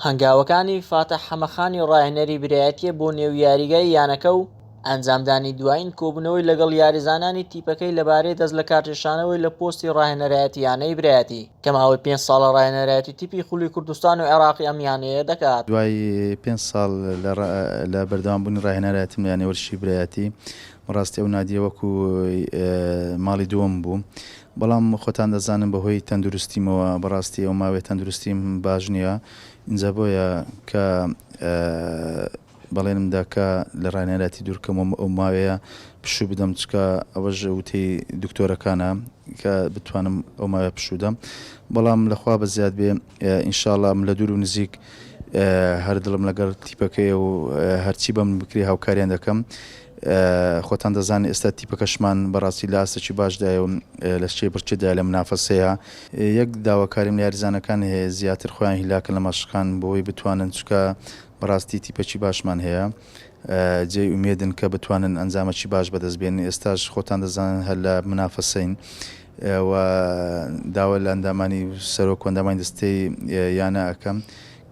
هەنگاوەکانی فاتح حەمەخانی ڕاهێنەری برایەتییە بۆ نێو یاریگای یانەکە و ئەنجامدانی دوایین کۆبوونەوەی لەگەڵ یاریزانانی تیپەکەی لەبارەی دەستلەکارکێشانەوەی لە پۆستی ڕاهێنەرایەتی یانەی برایەتی کە ماوەی پێنج ساڵە ڕاهێنەرایەتی تیپی خولی کوردستان و عێراقی ئەم یانەیە دەکات. دوای پێنج ساڵ لە بەردەوامبوونی ڕاهێنەرایەتیم لە یانەی وەرزشی برایەتی، بەڕاستی ئەو نادیە وەکو ماڵی دووەم بوو، بەڵام خۆتان دەزانن بەهۆی تەندروستیمەوە بەڕاستی ئەو ماوەیە تەندروستیم باش نییە، ئینجا بۆیە کە بەڵێنم دا کە لە ڕاهێنەرایەتی دوورکەمەوە ئەو ماوەیە پشوو بدەم چکە ئەوەش وتەی دکتۆرەکانە کە بتوانم ئەو ماوەیە پشوو دەم بەڵام لەخوا بەزیاد بێ ئینشاڵا من لە دوور و نزیک هەر دڵم لەگەڵ تیپەکەیە و هەرچی بەم بکرێ هاوکاریان دەکەم خۆتان دەزانن ئێستا تیپەکەشمان بەڕاستی لە ئاستێکی باشدایە و لە شێ بڕچێدایە لە منافەسەیە یەک داواکاریم لە یاریزانەکان هەیە زیاتر خۆیان هیلاکن لە مەشقان بۆی بتوانن چکە بەڕاستی تیپەکی باشمان هەیە جێی ئومێدن کە بتوانن ئەنجامەکی باش بەدەست بێنن ئێستاش خۆتان دەزانن هەر لە منافەسەین و داوا لە ئەندامانی سەرۆک و ئەندامانی دەستەی یانە ئەکەم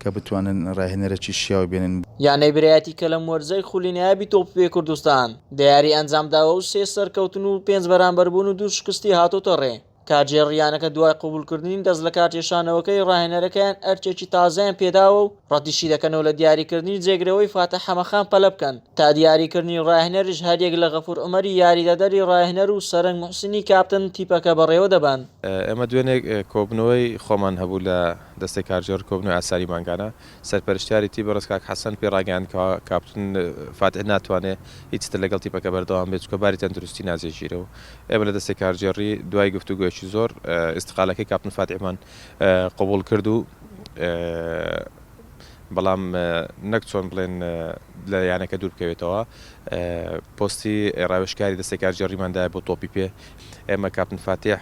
کە بتوانن ڕاهێنەرەکی شیاو بێنن. یانەی برایەتی کە لەم وەرزەی خولی نایابی تۆپی پێی کوردستان دە یاری ئەنجامداوە و سێ سەرکەوتن و پێنج بەرامبەربوون و دوو شکستی هاتۆتە ڕێ، کارگێڕی یانەکە دوای قبوڵکردنی دەستلەکارکێشانەوەکەی ڕاهێنەرەکەیان ئەرکێکی تازەیان پێداوە و ڕەتیشیدەکەنەوە لە دیاریکردنی جێگرەوەی فاتح حەمەخان پەلە بکەن تا دیاریکردنی ڕاهێنەریش هەریەک لە غەفور عومەری یاریدەدەری ڕاهێنەر و سەرەنگ موحسینی کاپتن تیپەکە بەڕێوەدەبەن. ئێمە دوێنێ کۆبوونەوەی خۆمان هەبوو لە دەستەی کارگێڕی کۆبوونەوەی ئاساری مانگانە، سەرپەرشتیاری تیپ بەڕێز کاک حەسەن پێی ڕاگەیاند کەوا کاپتن فاتیح ناتوانێ هیچ تر لەگەڵ تیپەکە بەردەوام بێت چونکە باری تەندروستی ناجێگیرە و ئێمە لە دەستەی کارگێڕی دوای گفتوگۆیەکی زۆر ئیستقالەکەی کاپتن فاتیحمان قبوڵ کرد و بەڵام نەک چۆن بڵێن لە یانەکە دوور بکەوێتەوە پۆستی ڕاوێژکاری دەستەی کارگێڕیمان دایە بۆ تۆپی پێ ئێمە کاپتن فاتیح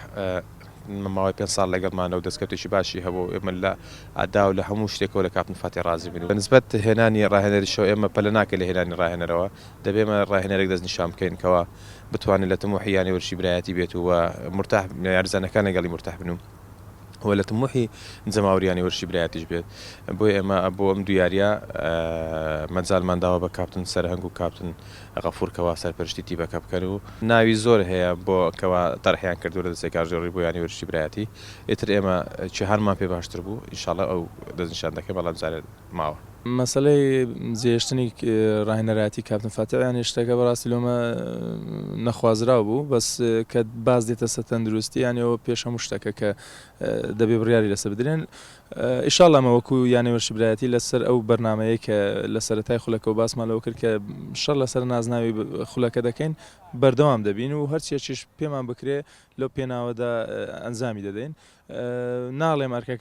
ماوەی پێنج ساڵ لەگەڵمانە و دەستکەوتێکی باشی هەبوو و ئێمە لە ئەدا و لە هەموو شتێکەوە لە کاپتن فاتیح ڕازی بووین. بە نسبەت هێنانی ڕاهێنەریشەوە ئێمە پەلە ناکەین لە هێنانی ڕاهێنەرەوە، دەبێ ئێمە ڕاهێنەرێک دەستنیشان بکەین کەوا بتوانێت لە تموحی یانەی وەرزشی برایەتی بێت و مورتاح یاریزانەکان لەگەڵی مورتاح بن و و لە تموحی جەماوەری یانەی وەرزشی برایەتیش بێت. بۆیە ئێمە بۆ ئەم دوو یارییە مەجالمان داوە بە کاپتن سەرهەنگ و کاپتن غەفور کەوا سەرپەرشتی تیپەکە بکەن و ناوی زۆر هەیە بۆ کەوا تەرحیان کردووە لە دەستەی کارگێڕی بۆ یانەی وەرزشی برایەتی ئیتر ئێمە کێهانمان پێ باشتر بوو ئینشاڵا ئەو دەستنیشان دەکەین بەڵام جارێ ماوە. مەسەلەی جێهێشتنی ڕاهێنەرایەتی کاپتن فاتیح یانی شتەکە بەڕاستی لۆمە نەخوازراو بوو بەس کە باس دێتە سەر تەندروستی یانی ئەوە پێش هەموو شتەکە کە دەبێ بڕیاری لەسەر بدرێن ئیشاڵا ئەمە وەکو یانەی وەرشبرایەتی لەسەر ئەو بەرنامەیەی کە لە سەرەتای خولەکەوە باسمان لەوە کرد کە شەڕ لەسەر نازناوی خولەکە دەکەین بەردەوام دەبین و هەرچیەکیش پێمان بکرێ لەو پێناوەدا ئەنجامی دەدەین ناڵێم ئەرکەکە.